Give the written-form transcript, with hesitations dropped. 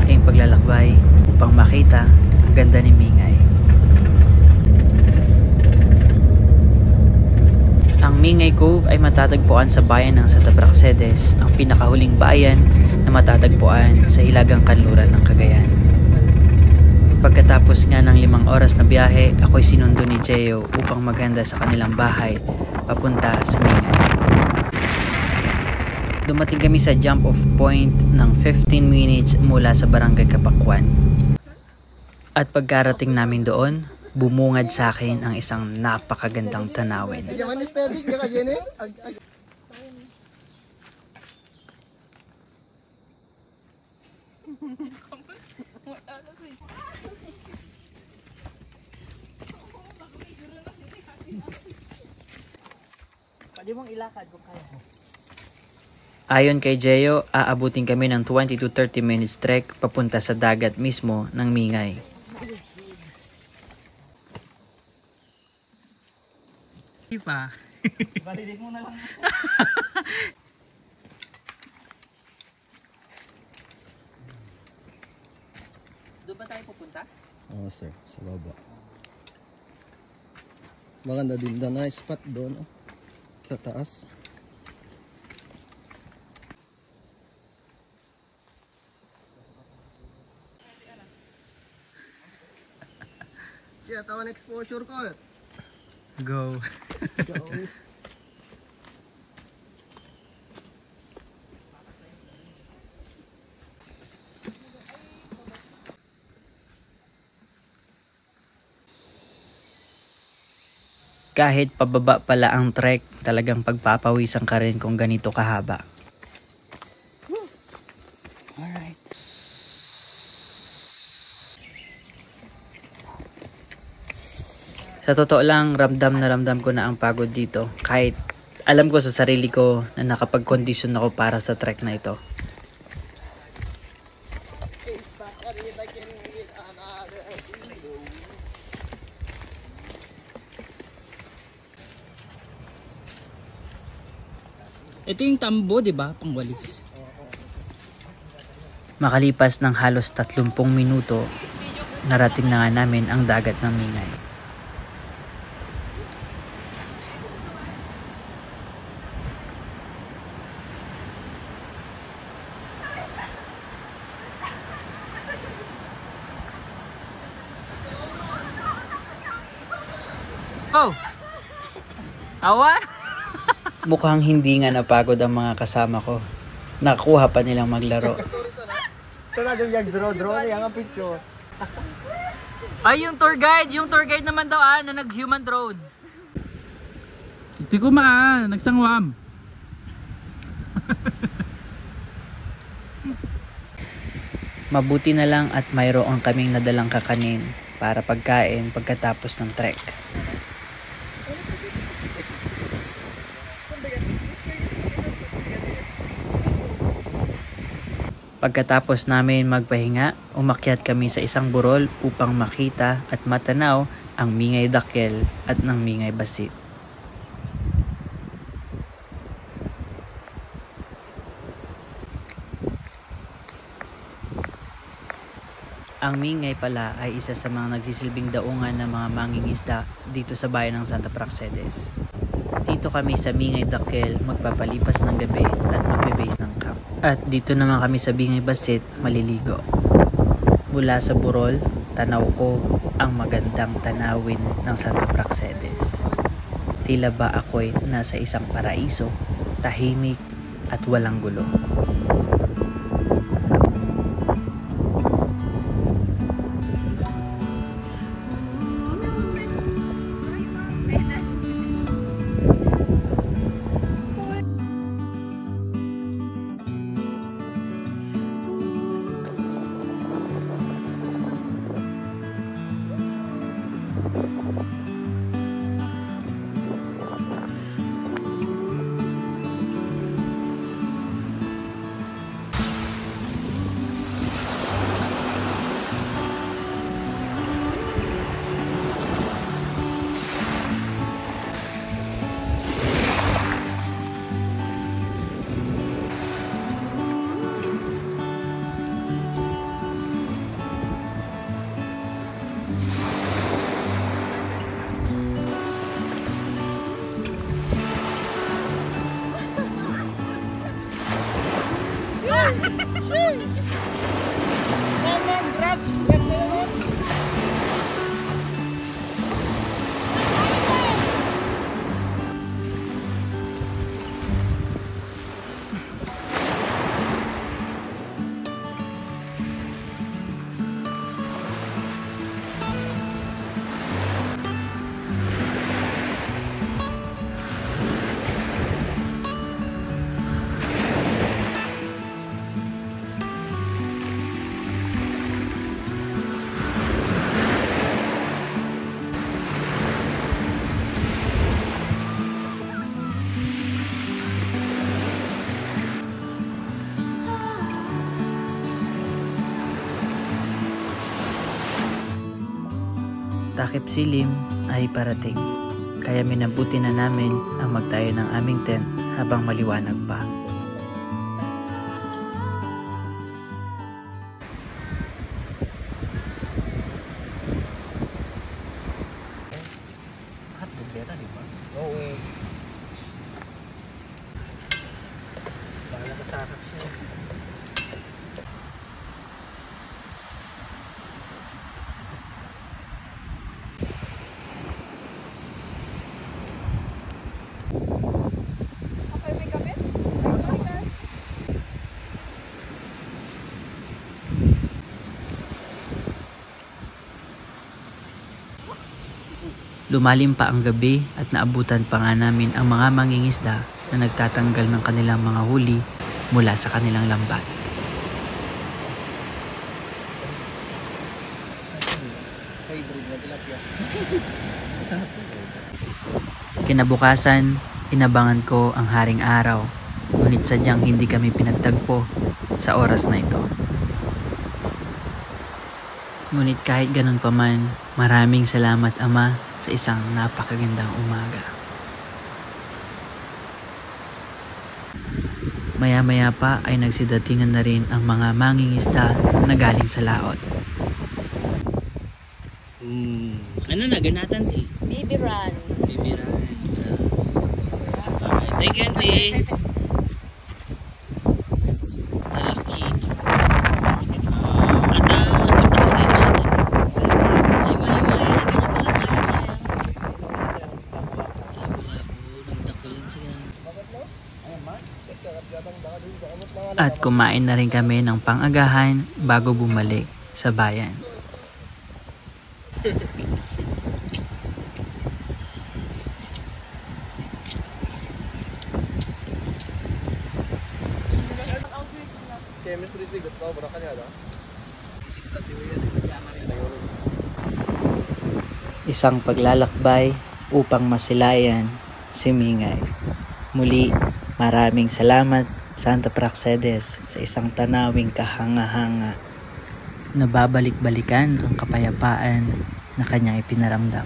aking paglalakbay upang makita ang ganda ni Mingay. Ang Mingay Cove ay matatagpuan sa bayan ng Santa Praxedes, ang pinakahuling bayan na matatagpuan sa hilagang kanluran ng Cagayan. Pagkatapos nga ng 5 oras na biyahe, ako'y sinundo ni Geo upang maghanda sa kanilang bahay papunta sa Mingay. Dumating kami sa jump off point ng 15 minutes mula sa Barangay Kapakwan. At pagkarating namin doon, bumungad sa akin ang isang napakagandang tanawin. Pwede mong ilakad kung kaya. Ayon kay Geo, aabutin kami ng 20 to 30 minutes trek papunta sa dagat mismo ng Mingay. Pa. Balilig mo na lang. Doon ba tayo pupunta? Oo sir, sa baba. Maganda din na nice spot doon, oh, sa taas. Siya, tawan exposure ko. Go! Kahit pababa pala ang trek, talagang pagpapawisan ka rin kung ganito kahaba. Alright. Sa totoo lang, ramdam na ramdam ko na ang pagod dito. Kahit alam ko sa sarili ko na nakapag-condition ako para sa trek na ito. Ito yung tambo, di ba? Pangwalis. Makalipas ng halos 30 minuto, narating na nga namin ang dagat ng Mingay. Oh! Awan! Mukhang hindi nga napagod ang mga kasama ko. Nakuha pa nilang maglaro. Ito na din yung draw na yung picture. Ay, yung tour guide! Yung tour guide naman daw na nag-human drone. Hindi ko nagsangwam. Mabuti na lang at mayroon kaming nadalang kakanin para pagkain pagkatapos ng trek. Pagkatapos namin magpahinga, umakyat kami sa isang burol upang makita at matanaw ang Mingay Dakel at ng Mingay Basit. Ang Mingay pala ay isa sa mga nagsisilbing daungan ng mga mangingisda dito sa bayan ng Santa Praxedes. Dito kami sa Mingay Dakel magpapalipas ng gabi at magbe-base ng camp. At dito naman kami sa Mingay Basit maliligo. Mula sa burol, tanaw ko ang magandang tanawin ng Santa Praxedes. Tila ba ako'y nasa isang paraiso, tahimik at walang gulo. Takip silim ay parating, kaya minabuti na namin ang magtayo ng aming tent habang maliwanag pa. Okay. Bahala ka sa akin siya. Lumalim pa ang gabi at naabutan pa nga namin ang mga mangingisda na nagtatanggal ng kanilang mga huli mula sa kanilang lambat. Hybrid na tilapia. Kinabukasan, inabangan ko ang haring araw, ngunit sadyang hindi kami pinagtagpo sa oras na ito. Ngunit kahit ganun pa man, maraming salamat Ama sa isang napakagandang umaga. Maya-maya pa ay nagsidatingan na rin ang mga mangingisda na galing sa laot. Ano na, ganatan ti? Baby run. Baby run. Thank you, auntie. Talaki. At kumain na rin kami ng pang-agahan bago bumalik sa bayan. Chemistry sigot pa, bara kanya da. Physics na tiyo yan. Isang paglalakbay upang masilayan si Mingay. Muli, maraming salamat Santa Praxedes sa isang tanawing kahanga-hanga na babalik-balikan ang kapayapaan na kanyang ipinaramdam.